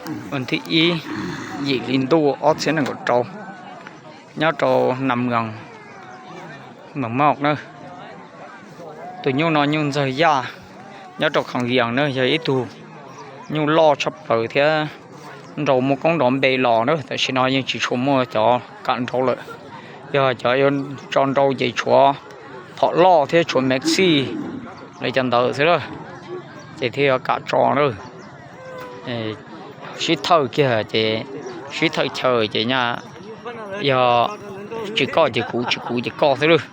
Thib ib, yim hli ntuj ob txhiab nees nkaum rau, nyob rau Nam Mws, Mws Mauj na. Tus nyuj no nyuj ntxawg yaj, nyob rau Kham Vias na, yog ib tug nyuj loj tshaj plaws thiab nraug muaj koob nrov npe los na. Tam sim no yeej tsis tshua muaj cov kam nraug lawm, yog cov yuav tso nraug ces tshuav phom loj thiab tshuav Maxi li cov ntawd xwb lawm, ces thiaj yuav kam tso na. Sib thawj kiag ces sib thawj chaw ces nyaj yog tsis koj ces kuv, tsis kuv ces koj xwb lawm.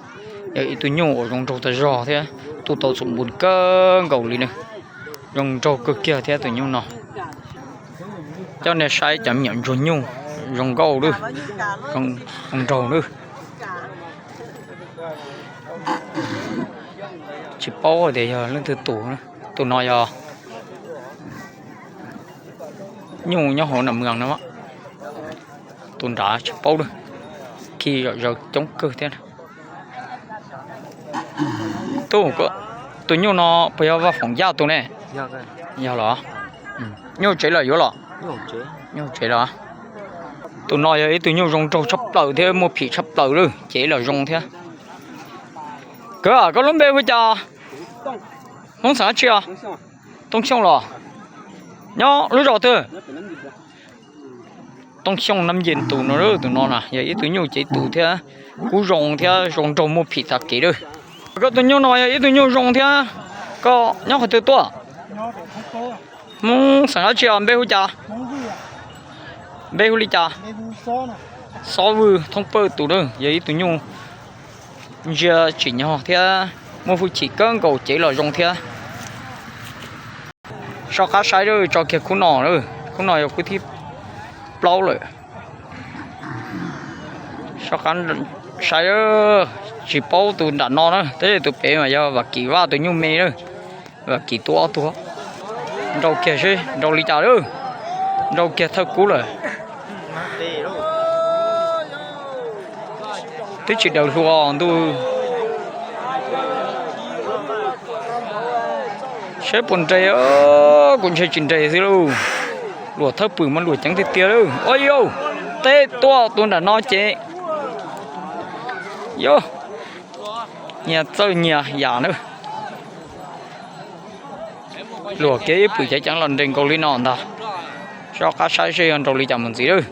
Yog ib tug nyuj uas zoo nraug tag zog thiab tu tau txuas npus kawg nkaus li na. Zoo nraug kawg kiag thiab tus nyuj no. Coj nej saib cov me nyuam ntsuag nyuj zoo nkauj lawm, zoo nraug lawm. Tsis paub tias yog leej twg tus, tus no yog nyuj nyob hauv Nam Mws no. Tus nrad tsis paub lawm, khi zom zaws coob kawg thiab. Tus, tus nyuj no puas yog Vaj Foom Yaj tus ne? Yog los? Nyuj tsev los yuav los? Nyuj tsev los? Tus no yog ib tug nyuj zoo nraug tshaj plaws thiab muaj phim tshaj plaws lawm, cev los zoo thiab. Kawg, koj lub npe hu cas? Hmoob xeem dab tsi os? Tooj Xyooj los? Nyob lub zos twg? Tooj Xyooj Nab Nce tus no, tus no na yog ib tug nyuj cev tus thiab kub zoo thiab zoo nraug muaj phim tag kev lawm. Koj tus nyuj no yog ib tug nyuj zoo thiab. Koj nyob qhov twg tuaj? Hmoob xeem dab tsi os? Npe hu cas? Npe hu li cas? Xob Vwj Thoob Pawj tus na, yog ib tug nyuj ntsia tsim nyog thiab muaj hwj chim kawg nkaus, cev los zoo thiab. Soj qab saib lawm, tso kiag khub no lawm, khub no yog khub thib plaub lawm. Soj qab saib, tsis paub tus nram no na, tab sis tus pem mas yog Vam Kim Vaj tus nyuj me na. Vam Kim tua ob tug, nrau kiag seb nrau li cas lawm. Nrau kiag thawj kub lawm. Twb tsis daws hlua ntuj. Saib puas nres, kuv ntshe tsis nres xwb lauj. Luam thawj pwm mas luam ceev tiag tiag lawm. Ua yau, teb tuaj tus nram no ces yau, nyias txawj nyias yam na. Luam kiag ib pwm ceev ceev los nres nkaus li no ntag. Soj qab saib seb yuav nrau li cas mus ntxiv lawm.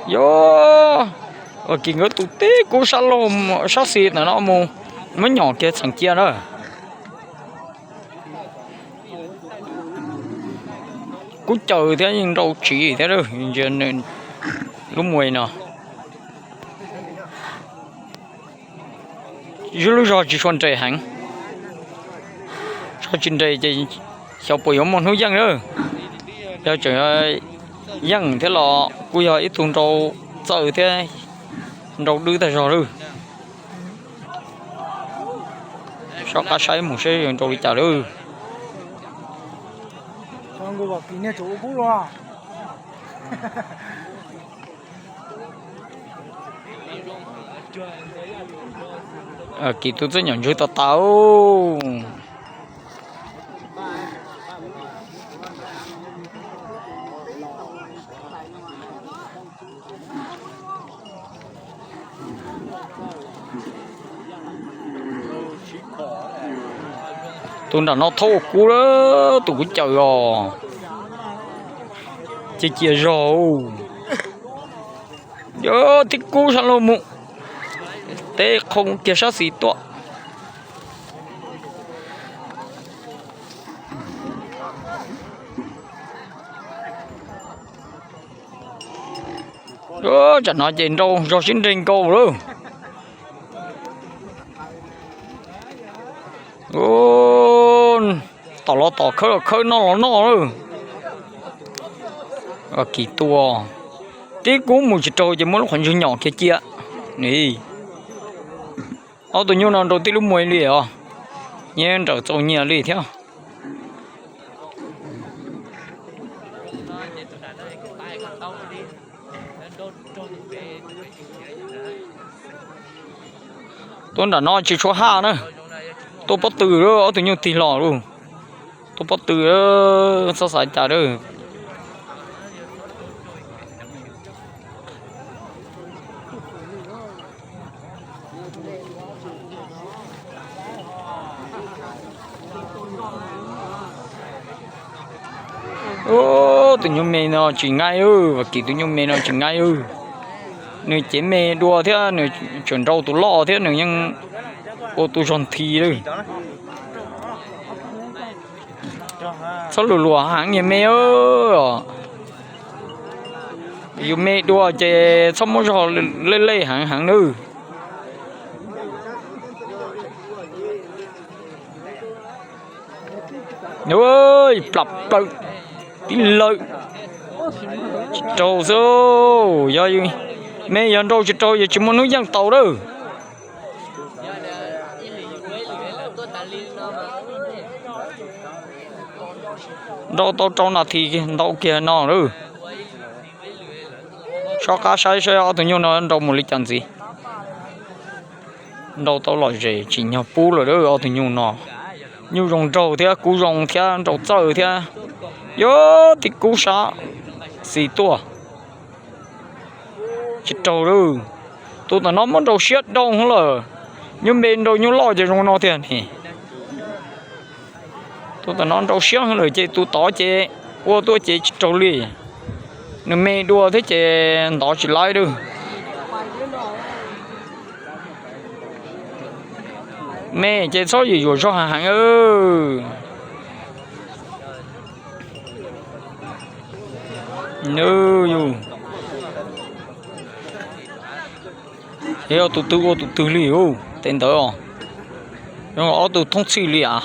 Yog, ua kis nkawd tus tib kub sab laug, sab xis ntawm no mus, muab nyom kiag txheem cia na. Kub caws thiab yeej nrau tsiv thiab, ntsia nws lub muag no. Zib lub zog tsis tshua nres heev. Zog tsis nres ces xyov puas yuav muaj hnub yeej lawm. Yog tseem yeej thiab los kuj yog ib tug nrau txawj thiab nrau dwb tag zog lawm. Soj qab saib mus seb nrau li cas lawm. Kis tus txawj nyom ntswg tas tas. Tus nram no thaub ua kub lawm, tus kub caws os. Cia cia zog. Yog tib kub sab laug mus, teb qhoo kiag sab xis tuaj. Tsam no ces nrau zog sib nres nkaus lawm. Tom los tom, khawb los khawb, noj los noj lawm. Kis tua, tib kub mus tsis raug ces muab lub qhov ntswg nyom kiag cia. Ob tug nyuj no nrau tib lub muag li os, nyias nrawm txaus nyias li thiab. Tuaj nram no tsis tshua haj na. Tuaj pob tw, ob tug nyuj tig los lauj. Tuaj pob tw, txhob xav cas lawm. Tus nyuj me no tsis nqaij, Vam Kim tus nyuj me no tsis nqaij. Nws cev me dua thiab nws tseem nrau tus loj thiab nws yeej ua tus zog nthi lawm. Txhob luag luag heev niag me. Yus me dua ces txhob muab zog lej lej heev heev nawb. Plam plaws tib lawm. Tsis raug xwb. Yog me yog nrau tsis raug yog tsis muaj hnub yeej tau lawm. Nrau tau rau nas this ntau kiag no lawm. Sob qab saib saib ob tug nyuj no nrau mus li cas ntxiv. Nrau tau lom zem tsim nyog pub lawm ob tug nyuj no. Nyuj zoo nraug thiab kub zoo thiab nrau txawj thiab. Yog tib kub sab xis tuaj. Tsis raug lawm. Tus tom no muab nrau siab dhau lawm. Nyuj me nrau nyuj loj ces zoo no tiag ne. Tus tom no nrau siab lawm ces tus tod ces ua tuaj ces tsis raug li. Nws me dua thiab ces ntov tsis laib lawm. Me ces txhob yus yuam zog heev heev. Yog tus twg ua tus twg li, tej ntawd zoo ob tug thoob txhij li as.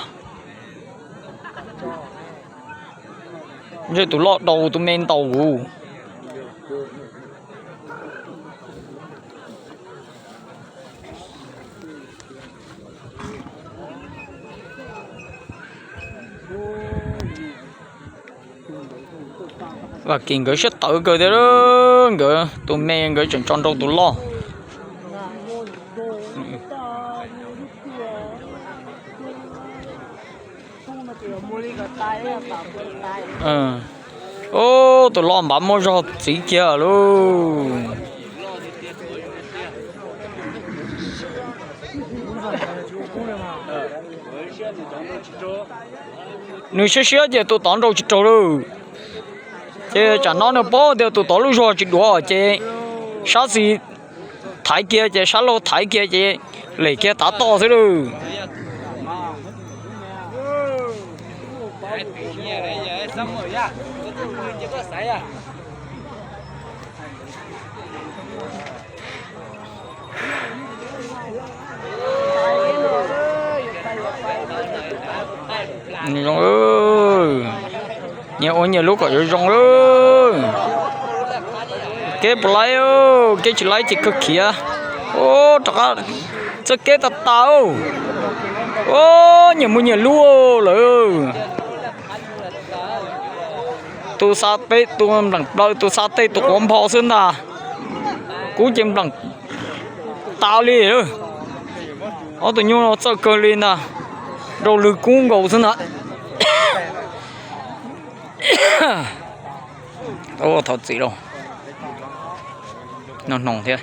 Ntshe tus loj daus tus me ntaus. Vam Kim nkawd siab tawv kawg thiab, nkawd tus me nkawd tseem tso nrau tus loj. Ub, tus loj npav muaj zog txiv kiag lauj. Nws siab siab ces tus tod nrau tsis raug lawm. Ces tsam no nws paub tias tus tod lub zog tsis duav ces sab xis thaiv kiag ces sab laug thaiv kiag ces lem kiag tav toj xwb lawm. Zoo, nyias ua nyias lub kom zoo zoo. Kev puas laib, kev tsis laib ces kawg khiav. Ub, rov qab txoj kev tas tas. Ub, nyias mus nyias lub lawm. Tus xa peb tus npleem plaws, tus xa tej tus quav npho xwb ntag. Kub ces npleem tas li. Ob tug nyuj no txawj kawg li ntag. Nrau lwg kub nkaus xwb ntag. Thov txim lauj. No hnoos thiab.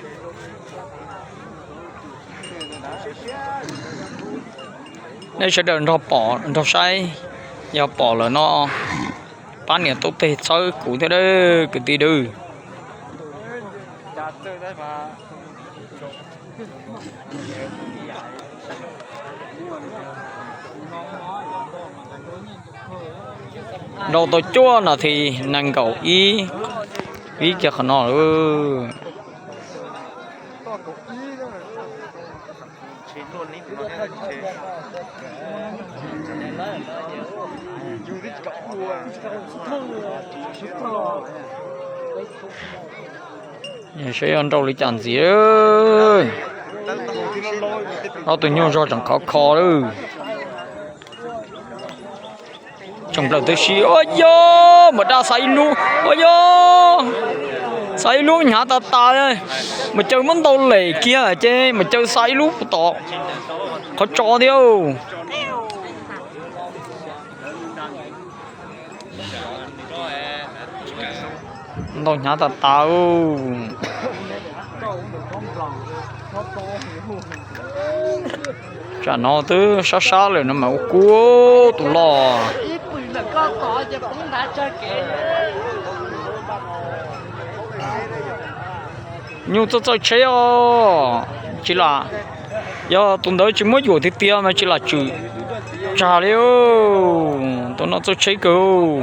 Nej sawv daws nrog pom nrog saib, yog pom lawm no pab nias taub teg txhawb kuv thiab kwv tij nawb. Nrau tau cuaj nas this nees nkaum ib, ib kiag qhov no. Saib yuav nrau li cas ntxiv. Ob tug nyuj zog tseem khov kho lawm. Tseem plaws tib si, ua yog mas daj xa ib lub, ua yog. Xa ib lub hnyav tas tas, Maum Caw muab ntaus lem kiag ces Maum Caw xa ib lub tom qhov tso thiab. Ntaus hnyav tas tas. Tsam no twb sab sab lawm no mas ua kub tus loj. Nyuj txawj txawj tsheb os, tsis lam, yog tus ntawd tsis muab yuam tiag tiag mas tsis lam tswm tsag li. Tus no txawj tsheb kawg.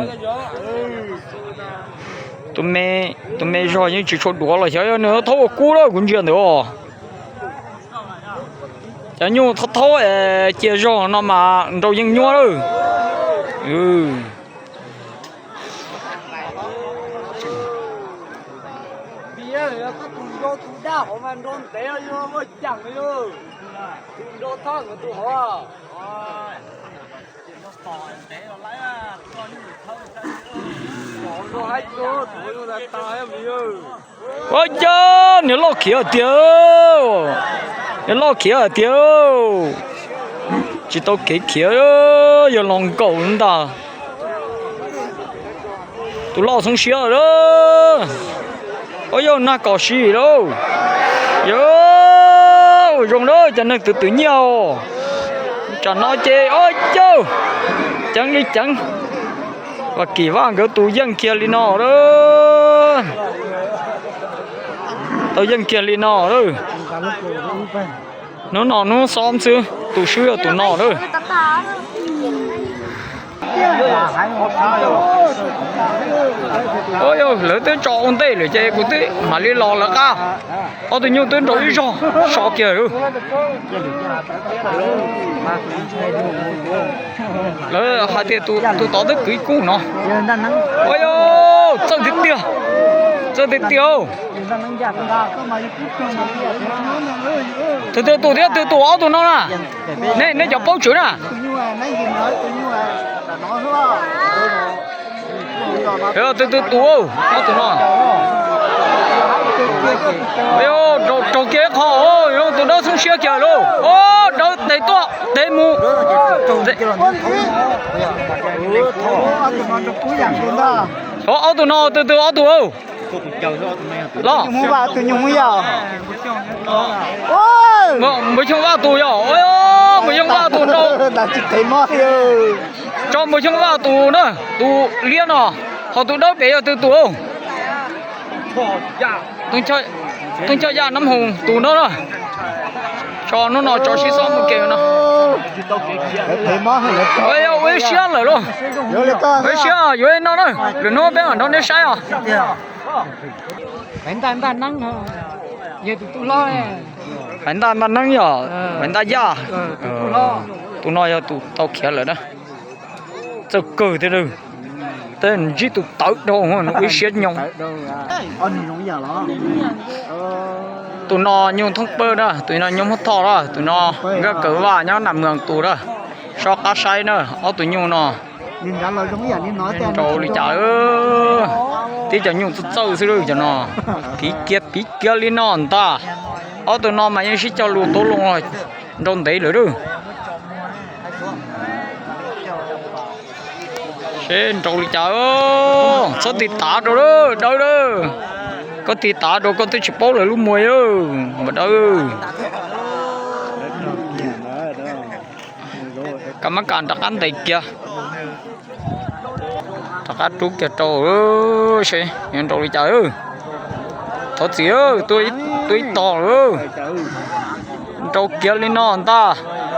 Tus me zog yeej tsis tshua duav los xyov yog nws thaub ua kub lawm kuv ntsia ntawd os. Cov nyuj thaub thaub es cia zog no mas nrau yeej nyuaj lawm. Ua cas niag loj khiav tiag, niag loj khiav tiag, tsis tau kev khiav, yog los nkaum ntag. Tus loj txhob siab lawm. Ua yog nag kom si lauj. Yog zoo lawm cov neeg twv twv nyiaj os. Tsam no ces ua cas ceev li ceev. Vam Kim Vaj nkawd tus yeej kiag li no lawm. Tau yeej kiag li no lawm. Hnub no hnub xob xwb, tus swb yog tus no lawm. Lawv twb tso ua ntej lawm ces kuv twb mam li los lawv qab. Ob tug nyuj twb nrau ib zog so kiag lawm. Lawv hais tias tus tod twb kwv ib kub no. Ua, txawj tiag tiag, txawj tiag tiag. Twg twg tus thiab twg tus ob tug no na? Nej, nej cov paub tswv na. Twg twg tus ob tug no? Raug kiag qho, tus dawb txhob siab kiag lauj. Dawb tes tuaj tes mus. Ob tug no twg twg ob tug los? Npawg Xyooj Vaj tus yog, Npawg Xyooj Vaj tus nrau. Tso Npawg Xyooj Vaj tus na, tus liab no, ho tus dawb pem yog twg tus? Tooj Choj Yaj Nab Hoos tus no na. Tso hnub no tso sib xob mus ke no. Ua ib siab lawm lauj. Ua ib siab yuav li no na, lwm hnub peb mam nrog nej saib os. Faiv Ntaj Ntaj Neeb yog, Faiv Ntaj Yaj. Tus no yog tus tau khiav lawm na. Txawj kawg thiab, tej ntsib tus tawv dhau, nws ua ib siab nyoos. Tus no nyuj Thoob Pawg na, tus no nyuj Hmoob Thoj na, tus no Nkaj Kawm Vaj nyob Nam Mwag tus na. Sob qab saib na, ob tug nyuj no nrau li cas. Tib cov nyuj txawj txawj xwb lauj cov no. Piv kiag piv kiag li no ntag. Ob tug no mas yeej sib cog lus tau loo nrau ntev lawm lauj. Seb nrau li cas, txhob tiv tav rau lawm dawb lawm. Koj tiv tav rau koj twb tsis paub lawv lub muag, npawg dawb. Kab mab kas rov qab ntes kiag, rov qab rub kiag rau seb yuav nrau li cas. Thov txim, tuaj ib tog lawm. Nrau kiag li no ntag.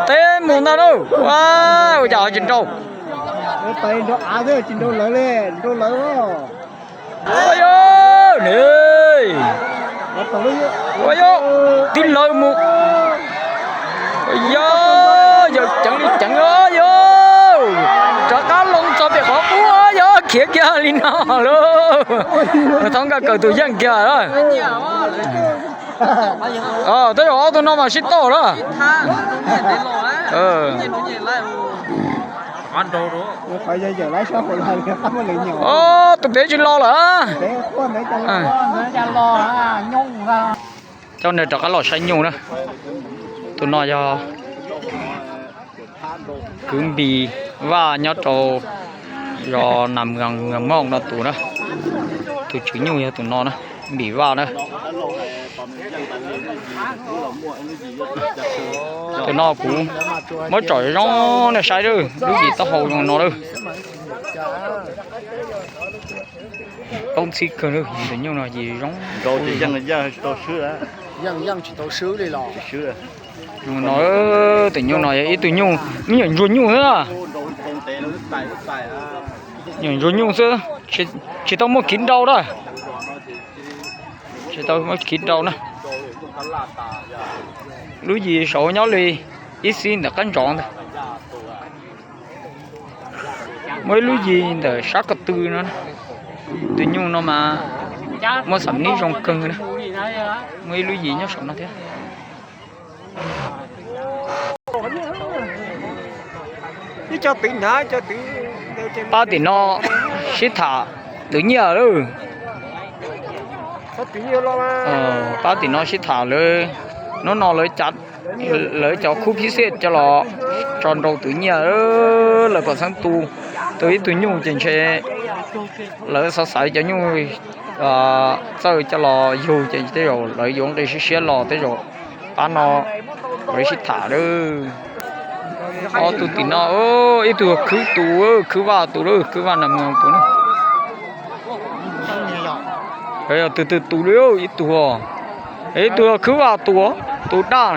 Teb mus ntag lauj. Ua cas ho tsis nrau? Ua yog, ua yog, tib lawv mus. Yog, yog ceev li ceev os yog. Rov qab loo txog pem qhov qub yog khiav kiag li no lauj. Thov Nkaj Kawm tus yeej kiag. Tab yog ob tug no mas sib toj lawm. Tus pem tsis los lawm. Coj nws rov qab los saib nyuj na. Tus no yog kwv Npis Vaj nyob rau zos Nas Mws Mos no tus na. Tus tswv nyuj yog tus no na, Npis Vaj na. Tus no kuv muab tsom zoo nej saib lawm, lub yim taub hau zoo no lawm. Toob txhib kawg, tus nyuj no yim zoo. No, tus nyuj no yog ib tug nyuj, me nyuam ntsuag nyuj xwb. Nyuam ntsuag nyuj xwb, tsis tau muaj khiv nrau na. Tsis tau muaj khiv nrau na. Lub yim saud nyob li ib xib ntawm qab ntsov ntag. Muaj ib lub yim ntawm sab ko tw no. Tus nyuj no mas muaj xam nib zoo kawg na. Muaj ib lub yim nyob saum no thiab. Pab tim no sib tham twv nyiaj lawm. Pab tim no sib tham lawm. Hnub no lawv cov khub phib xiaj coj los tso nrau twv nyiaj. Lawv pom xeeb tu, tu ib tug nyuj ces ntshe lawv xav xaiv cov nyuj txawj coj los yug ces tej zaum lawv yuav nqi siab siab los tej zaum pab no. Lawv sib tham lawm. Ob tug tim no, ib tug khwb tus, khwb Vaj tus lawm, khwb Vaj Nas Mws tus na. Yog tus twg tus li ib tug, ib tug khwb Vaj tus, tus daj.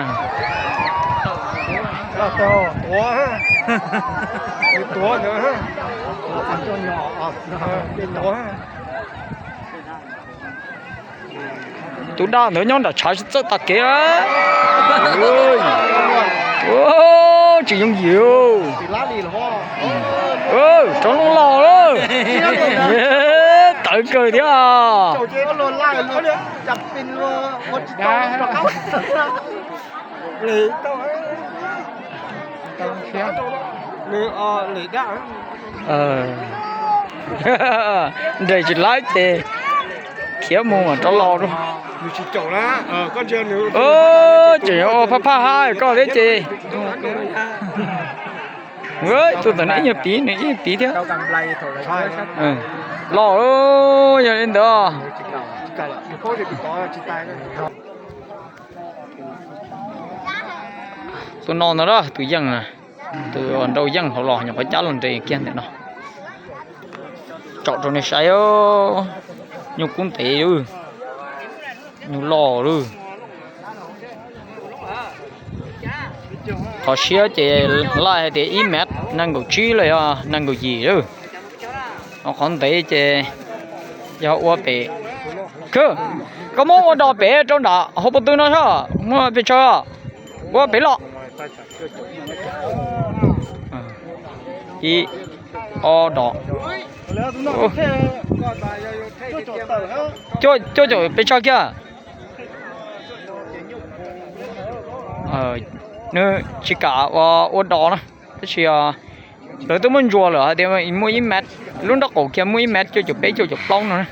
Tus daj ntawd nyob nram tshav tsis txawj tag kev. Tsis yooj yim. Rov loo los lawm. Tawv kawg thiab. Nres tsis laib ces khiav mus rov los. Tseem ua phaj phaj hab koj thiab ces. Tus tom no ib nyuag piv, nws ib nyuag piv thiab. Los, yog li ntawd. Tus no ntag, tus yeej, tus nrau yeej hauv los nyuam qhuav cab los nres kiag ntawm no. Tsom rau nej saib, nyuj kub ntev lawm, nyuj loj lawm. Qhov siab ces laij hais tias ib mev nees nkaum tsib los yog nees nkaum yim lawm. Qhov ntev ces yog ua pem. Koj muab ua dos pem rau nram hauv pob tw no soj, muab pes tsawg ua pem los. Ib, ob dos. Cuaj caum pes tsawg kiag. Nws tsis kam ua, ua dos na, tab sis lawv twb muab ntsuas lawm hais tias muaj ib mev, lub nraub qaum kiag muaj ib mev cuaj caum peb cuaj caum plaub no na.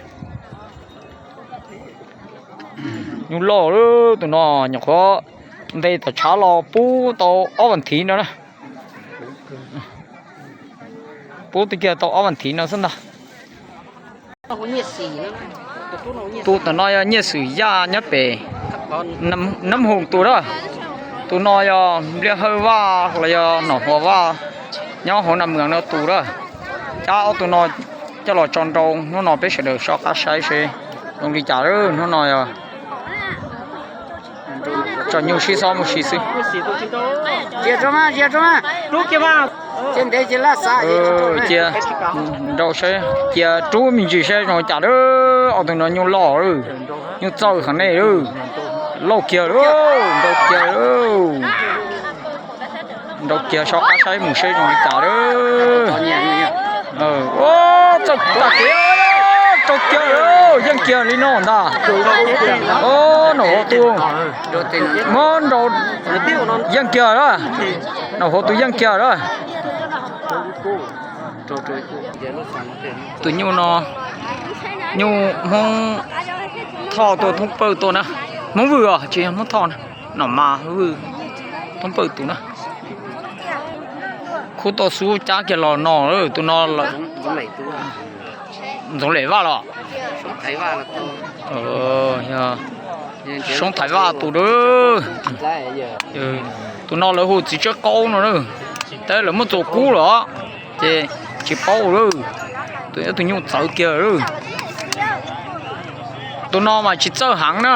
Nyuj loj lawm, tus no nyuam qhuav ntes tom tshav los pub tau ob vas thiv no na. Pub kiag tau ob vas thiv no xwb ntag. Tus tom no yog Nyiaj Xwm Yaj nyob pem Nab Hoom tus na. Tus no yog Npliaj Hawj Vaj los yog Nom Huas Vaj nyob hauv Nas Mws no tus na. Cab ob tug no coj los tso nrau, hnub no peb sawv daws soj qab saib seb zoo li cas. Hnub no yog tso nyuj sib xob mus si xwb. Cia nrau saib, cia rub me ntsis saib zoo li cas lawm. Ob tug no nyuj loj lawm, nyuj txawj heev ne lawm. Loj kiag lawm, nrau kiag lawm. Nrau kiag soj qab saib mus seb zoo li cas lawm. Txawj tag kev, rau kiag lawm, yeej kiag li no ntag. Nom Huas tus, muab nrau yeej kiag lawm. Nom Huas tus yeej kiag lawm. Tus nyuj no, nyuj Hmoob Thoj tua, Thoob Pawg tua na. Hmoob Vwj os, tsis yog Hmoob Thoj na. Nom Mas Vwj, Thoob Pawg tus na. Khub toj xub cab kiag los no, tus no Ntxoov Lem Vaj los? Soob Thaiv Vaj tus na. Tus no lawv hu Txiv Tsawb Qaub no na. Tab lawv muab txuas kub lawm ces tsis paub lawm. Tus, tus nyuj txawv kiag lawm. Tus no mas tsis txawj heev na.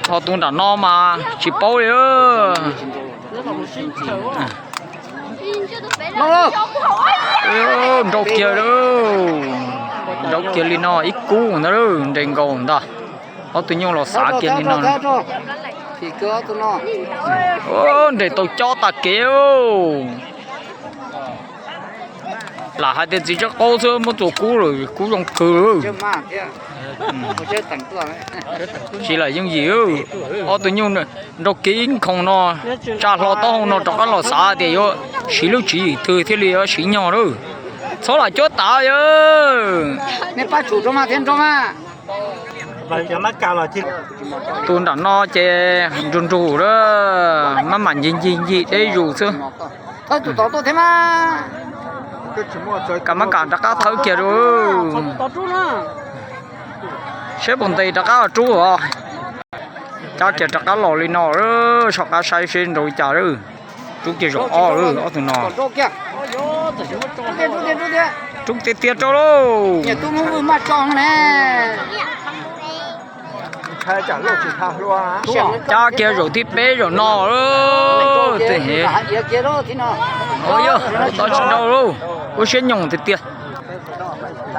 Ho tus nram no mas tsis paub li. Nrau kiag lawm. Nrau kiag li no ib kub ntag, nres nkaus ntag. Ob tug nyuj los xav kiag li no. Nres tau cob tag kev. Lam hais tias Txiv Tsawb Qaub xwb muab txuas kub lawm, kub zoo kawg. Tsis lam yooj yim. Ob tug nyuj nrau kiag ib nkhoos no, tsa hlo taub hau no rov qab los xav tias yuav siv lub tswv yim twg thiaj li yuav siv nyog lawm. Txhob lam cuab tav yawg. Tus nram no ces nrug nrug lawm, maj mam ncig ncig ncig deb zus xwb. Kam maj kam rov qab thawb kiag rau. Saib puas ntes rov qab rub os. Cab kiag rov qab los li no, soj qab saib seb nrau li cas lawm. Rub kiag zaum ob lawm ob tug no. Rub tiag tiag rau lauj. Cab kiag zaum thib peb zaum no. Yog, tsis nrau lauj, ua siab nyoos tiag tiag.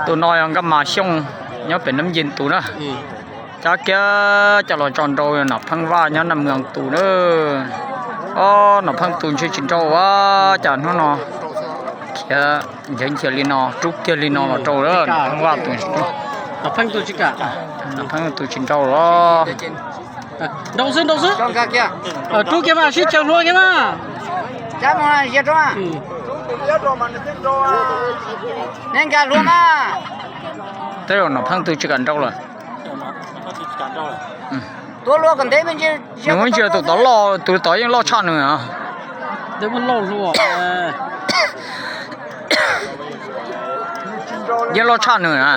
Tus no yog Nkaj Mas Xyooj nyob pem Nab Nce tus na. Cab kiag coj los tso nrau yog Nom Pheej Vaj nyob Naj Mws tus na. Ob, Nom Pheej tus ntshe tsis nrau a, cas hnub no khiav nchev nchiav li no, rub kiag li no los rau Nom Pheej Vaj tus. Nom Pheej tus tsis nrau los. Nrau xwb, nrau xwb. Rub kiag mas sib chaw hlua kiag mas. Neb nkag hlua mas. Tej zaum Nom Pheej tus tsis kam nrau lawm. Nws muab ntsia tus tod loj, tus tod yeej loj tshaj nws. Yeej loj tshaj nws na.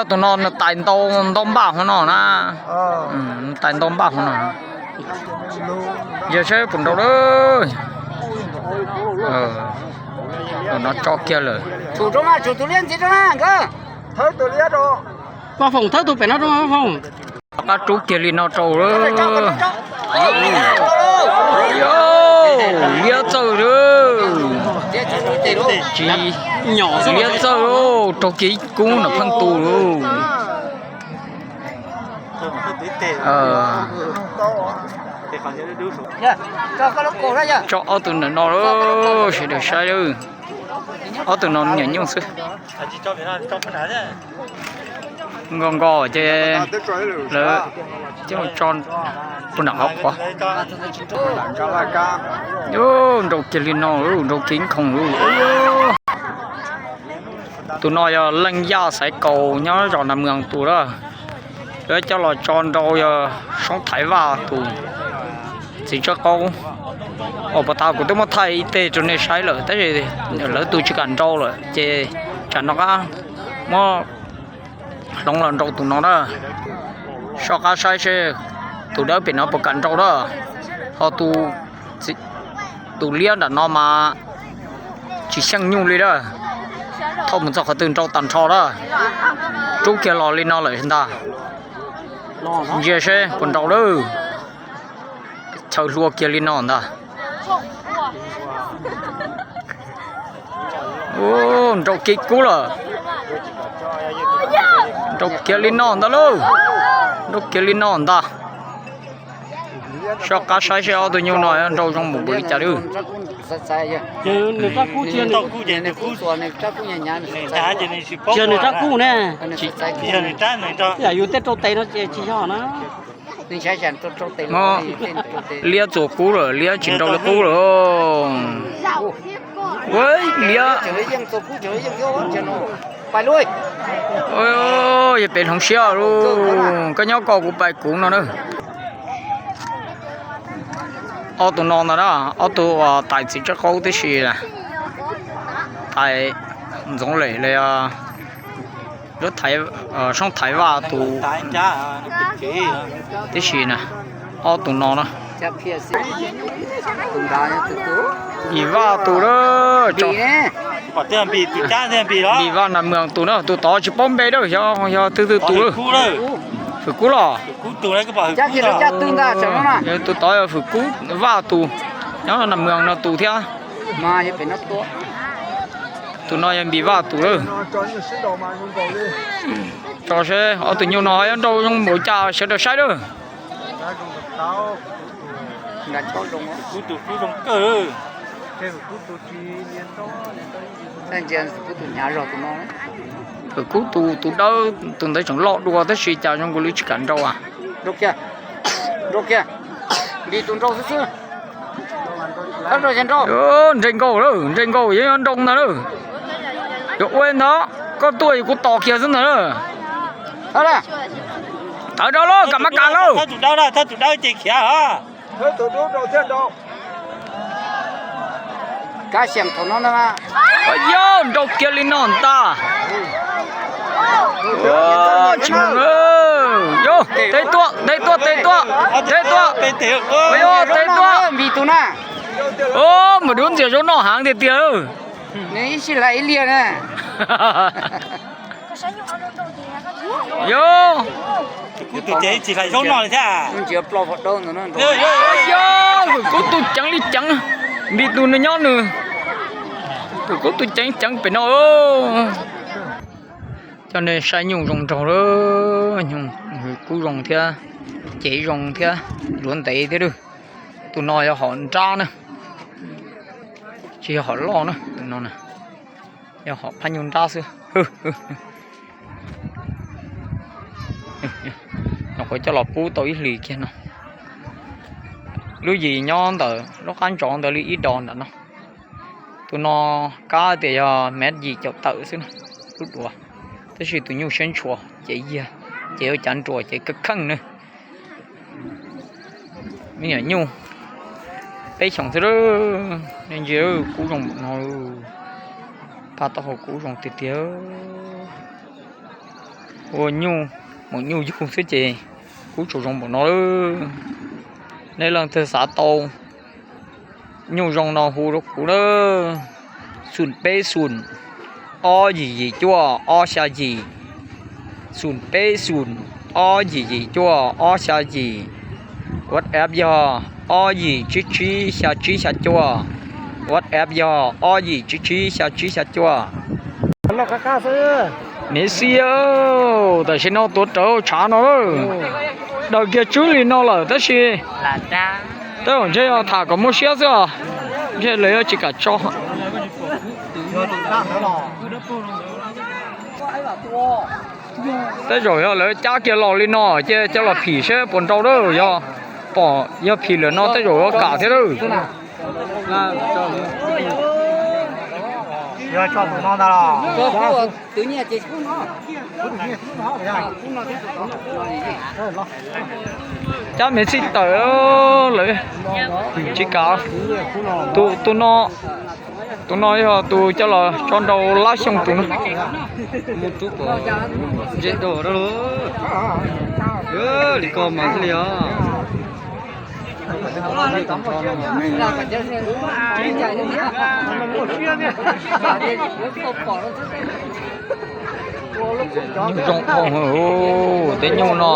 Tus no nws tais ntau ntau npaj hov no na. Nws tais ntau npaj hov no. Yog saib puas nrau lawm. Tus no tso kiag lawm. Paj Foom thawb tus pem no rau Paj Foom. Rov qab rub kiag li no rau lawm. Yog, liab txawj lawm. Tsis nyom, liab txawj lauj, raug kiag ib kub Nom Pheej tus lauj. Tso ob tug ntawm no lauj, sawv daws saib lauj. Ob tug no me nyuam nyuj xwb. Nkos nkos ces lawv coj tso puag nram qhov qhuav. Nrau kiag li no, nrau kiag ib nkhoos lauj. Tus no yog Leej Yaj Xaiv Kaus nyob zos Nas Mws tus lawm. Lawv coj los tso nrau yog Soob Thaiv Vaj tus, Txiv Tsawb Qaub. Uas puag ta kuv twb muab thaij ib teg rau nej saib lawm tab sis lawv tus tsis kam nrau lawm ces tsam no qab muab hloov los nrau tus no na. Soj qab saib seb tus dawb pem no puas kam nrau na. Ho tus liab nram no mas tsis xyeej nyuj li na. Thauj mus txog qhov twg nrau tag nrho na. Rub kiag los li no lawm ntag. Ntsia seb puas nrau lawm. Chaw hlua kiag li no ntag. Nrau kiag kub lawm. Nrau kiag li no ntag lauj. Nrau kiag li no ntag. Soj qab saib seb ob tug nyuj no nrau zoo mus npaum li cas lawm. Tsis yog nws rab kub ne. Yog yus tej rau tes no ces tsis yog na. Liab txuas kub lawm, liab tsis nrau li qub lawm. Ua liab, yog pem hloov siab lauj, koj nyob koj kuv pais kuv no na. Ob tug no ntag na, ob tug uas tais txiv tsab qaub tib si, tais Ntxoov Lem los yog Soob Thaiv Vaj tus tib si na, ob tug no na. Npis Vaj tus na, Npis Vaj Nas Mws tus na, tus tod tsis paub npe na, yog twg twg tus lawm. Fwm Kub los? Tus tod yog Fwm Kub Vaj tus, nyob Nas Mws no tus thiab. Tus no yog Npis Vaj tus lawm. Tso seb ob tug nyuj no yuav nrau zoo npaum cas sawv daws saib lawm. Fwm Kub tus, tus dawb tus ntawd tseem loj dua tab sis cas zoo nkaus li tsis kam nrau. Nres nkaus lawm, nres nkaus yuav nrau ntag lawm. Yuav ua ntag, koj tuaj kuv tos kiag xwb ntag lawm. Tawm rau lauj, kam maj kam lauj. Yog nrau kiag li no ntag. Tsis mus, yog teb tuaj, teb tuaj, teb tuaj, teb tuaj, teb tuaj. Mas dub ntxias zaub noj heev tiag tiag. Yog, yog, Fwm Kub tus ceev li ceev, Npis tus nws nyob nws, Fwm Kub tus ceev ceev pem no. Coj nej saib nyuj zoo nraug lawm, nyuj kub zoo thiab, cev zoo thiab, luav ntev thiab lawm. Tus no yog hom nrab na, tsis yog hom loj na, tus no na, yog hom phab nyuj nrab xwb. Nyuam qhuav coj los pub tau ib hlis kiag no. Lub yim nyob ntawm lub qab ntsov ntawd li ib dos nram no. Tus no kab tias yog mev yim caum tawm xwb, lub duav, tab sis tus nyuj siab ntshua, cev yiag, cev ua cav nruas, cev kawg kheej na. Me nyuam nyuj peb xyoos xwb, nej ntsia kub zoo npaum no, paj taub hau kub zoo tiag tiag. Ua nyuj, maum nyuj yug xwb ces kub tsuas zoo npaum no lawm. Nej leej twg xav tau nyuj zoo no hu rau kuv na, xoom peb xoom, ob yim yim cuaj ob xya yim, xoom peb xoom, ob yim yim cuaj ob xya yim. WhatsApp yog ob yim tsib tsib xya tsib xya cuaj. WhatsApp yog ob yim tsib tsib xya tsib xya cuaj. Niam xib, tam sim no tuav rawv tshav no, daws kiag tswb li no lawm tab sis tej zaum ntshe yog tham kom muaj siab xwb os, ntshe lawv yuav tsis kam tso. Tej zaum yog lawv cab kiag los li no ces coj los phim seb puas nrau lawm, yog pom yog phim lawm no tej zaum yuav kam thiab lawm. Cab me txij tawm lawm, tsis kam. Tus, tus no, tus no yog tus coj los tso nrau Lab Xyooj tus no. Li ko mas thiaj li os. Nyuj zoo dhau, tej nyuj no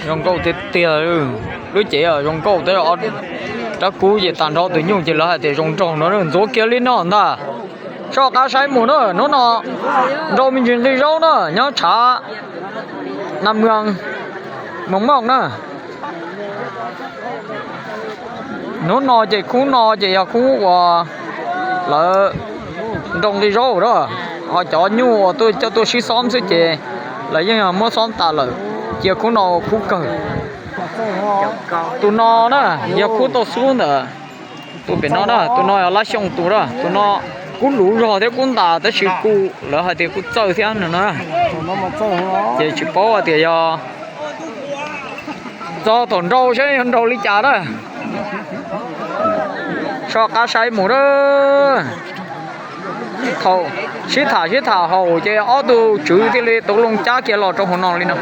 zoo nkauj tiag tiag. Lub cev zoo nkauj, tej rab kub ces tag nrho tus nyuj ces lawv hais tias zoo nraug no, ntxuav kiag li no ntag. Soj qab saib mus na, hnub no nrau me ntsis nqi zaub na, nyob tshav Nas Mws, Moos Moj na. Hnub no ces khub no ces yog khub uas lawv nrau nqi zaub na. Ho cov nyuj uas tuaj coj tuaj sib xoob xwb ces lawv yeej muab xoob tas lawm, cia khub no khub kawg. Tus no na yog khub tau xub ntawm tus pem no na, tus no yog Lab Xyooj tus na, tus no kuj luv zog thiab kuj ntas tab sis kuj lawv hais tias kuj txawj thiab no na. Ces tsis paub hais tias yog txog thaum nrau saib yog nrau li cas na. Soj qab saib mus na. Thaum sib tham sib tham haum ces ob tug tswv thiaj li tau loo cab kiag los rau hauv no li no.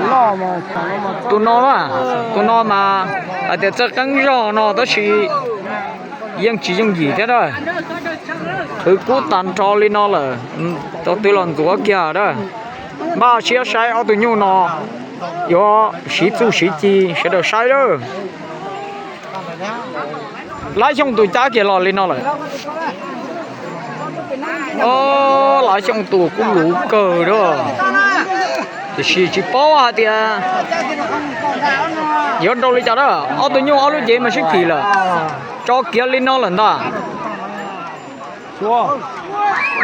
Tus no na, tus no mas hais tias txawj qeeb zog no tab sis yeej tsis yooj yim thiab na. Qhwv kub tag nrho li no lawm, tau twv los ntxuav kiag na. Npaj siab saib ob tug nyuj no yuav siv txuj siv ci, sawv daws saib lawm. Lab Xyooj tus cab kiag los li no lawm. Lab Xyooj tus kuj luv kawg na. Tiam sis tsis paub hais tias yuav nrau li cas na. Ob tug nyuj ob lub cev mas sib phim lawm. Tso kiag li no lawm ntag.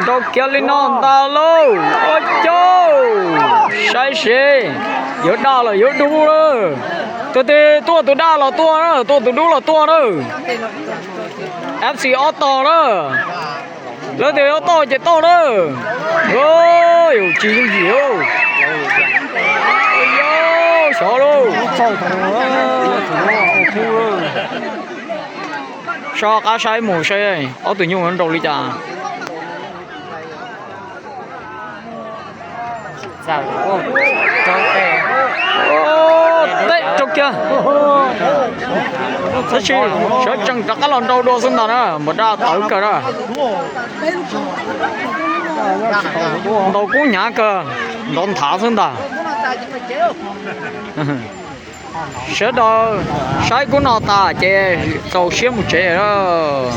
Nrau kiag li no ntag lauj. Ua cas, saib seb, yuav daj los yuav dub lawm. Tus twg tuaj tus daj los tuaj na, tuaj tus dub los tuaj na. F C ob tog na. Lawv tias yuav toj ces toj na. Yus tsis yooj yim. Xyov lauj. Soj qab saib mus saib ob tug nyuj nrau li cas. Teb rau kiag. Tab sis sawv tsees rov qab los nrau dua xwb ntag na, npam daj tawv kawg na. Ntaus kub hnyav kawg, nrov nthav xwb ntag. Sawv daws saib kub no tas ces txaus siab mus tsev lawm.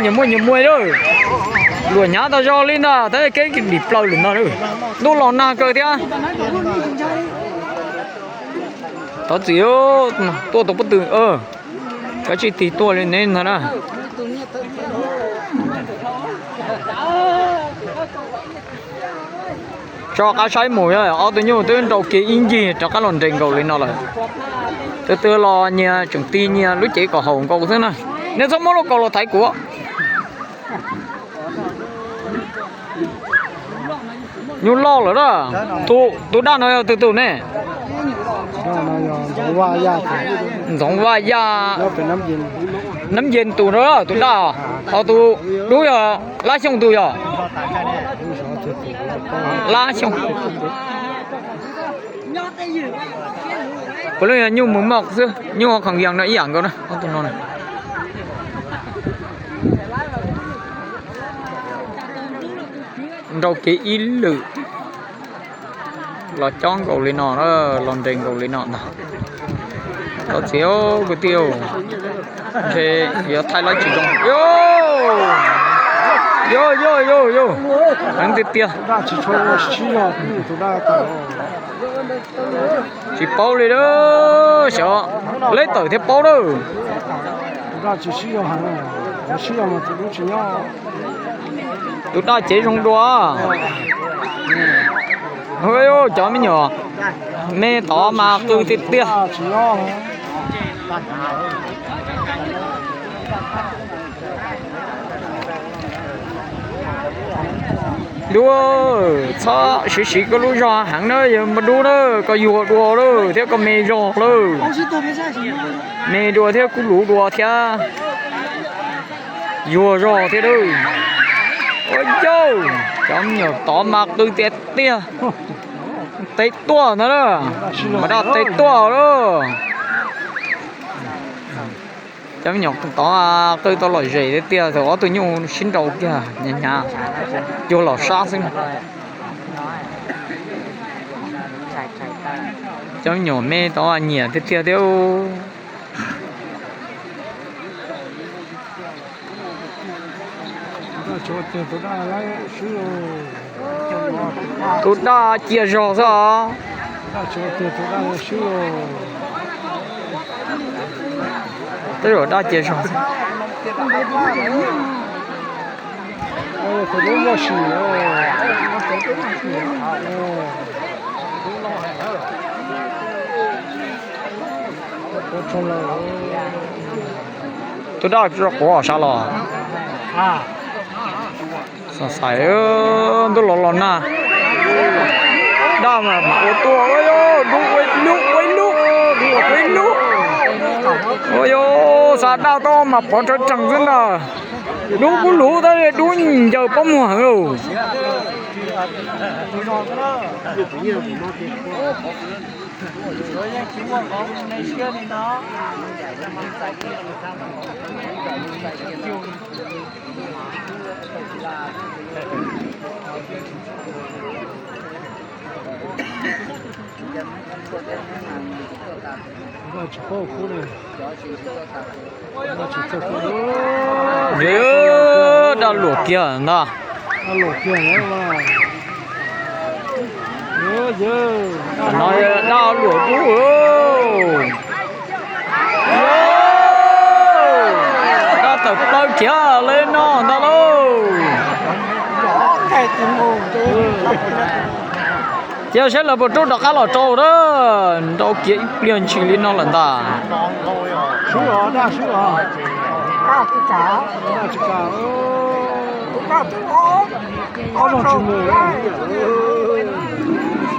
Nyias muaj nyias muaj lawm. Luam hnyav tas zog li ntag, tab kev dim plaws lawm ntag. Ntuj los nag kawg thiab. Thov txim, tuaj tau pob tw, kav tsij tig tuaj li neb ntag na. Soj qab saib mus, ob tug nyuj twb nrau kiag ib ncig rov qab los nres nkaus li no lawm. Tus twg los nyias tseem tig nyias lub cev kom haum nkaus xwb na. Nej txhob muab lub kaus los thaiv kuv. Nyuj loj lawm na. Tus daj no yog twg tus ne? Ntxoov Vaj Yaj, Nab Ye tus na tus daj, ho tus dub yog Lab Xyooj tus yog. Lab Xyooj. Puav leej yog nyuj mus moj xwb, nyuj ho khoom yees no ib yam nkaus na, ob tug no na. Nrau kev ib lwm los cob nkaus li no, los nres nkaus li no ntag. Thov txim kwv tij, ntshe yuav thaij lawv tsis zoo. Yog, yog, yog, yog, heev tiag tiag. Tsis paub li, xyov leb tawm thiaj paub lawm. Tus daj cev zoo dua. Cov me nyuam me tod mas qw tiag tiag. Dub, txhob siv siv koj lub zog heev na, yog npau dub na, koj yuag dua lawm thiab koj me zog lawm. Me dua thiab kub luv dua thiab. Yuag zog thiab lawm. Ua cas cov me nyuam tod mas qw tiag tiag. Tes tuaj ntag na, mas daj tes tuaj lawm. Cov me nyuam tod qw tau lom zem tiag tiag, thaum ob tug nyuj sib nrau kiag hnyav hnyav, cuag los sab xwb. Cov me nyuam me tod nyiam tiag tiag thiab. Tus daj cia zog xwb os. Tej zaum daj cia zog xwb. Tus dub muaj sim. Tus daj quav sab los. Xav xaiv ntuj los los nag. Daj mas ua tuaj, dub ua ib lub, ua ib lub, ua ib lub. Ua yog xav daj tau mas pov rhawv rhees xwb ntag. Dub kub luv tab dub ncaws pob muag heev. Daj luam kiag ntag. No daj luam dub. Daj tawm plaws kiag li no ntag lauj. Cia saib lawv puas rub rov qab los rau na. Nrau kiag ib pliag ntshis li no lawm ntag.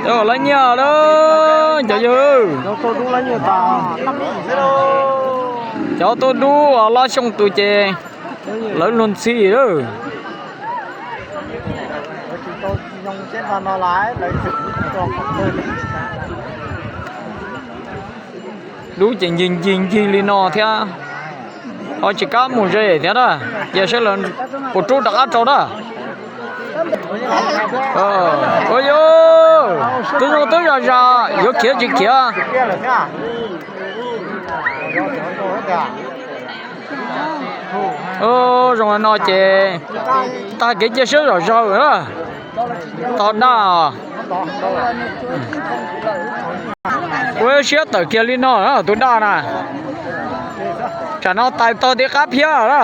Lawv nyiaj lawm cov yawg. Cov tuaj dub lab xyoo tus ces lawv luag ntxhi lawm. Dub ces ncig ncig ncig li no thiab. Ho tsis kam mus ze thiab na. Cia saib lawv puas rub rov qab rau na. Ua yog twb zoo twb zam zam yuav khiav tsis khiav. Zoo li no ces tag kev cia siab zom zaws na. Tog daj. Ua siab tawm kiag li no na tus daj na. Tsam no tais tog tim qab phiab na.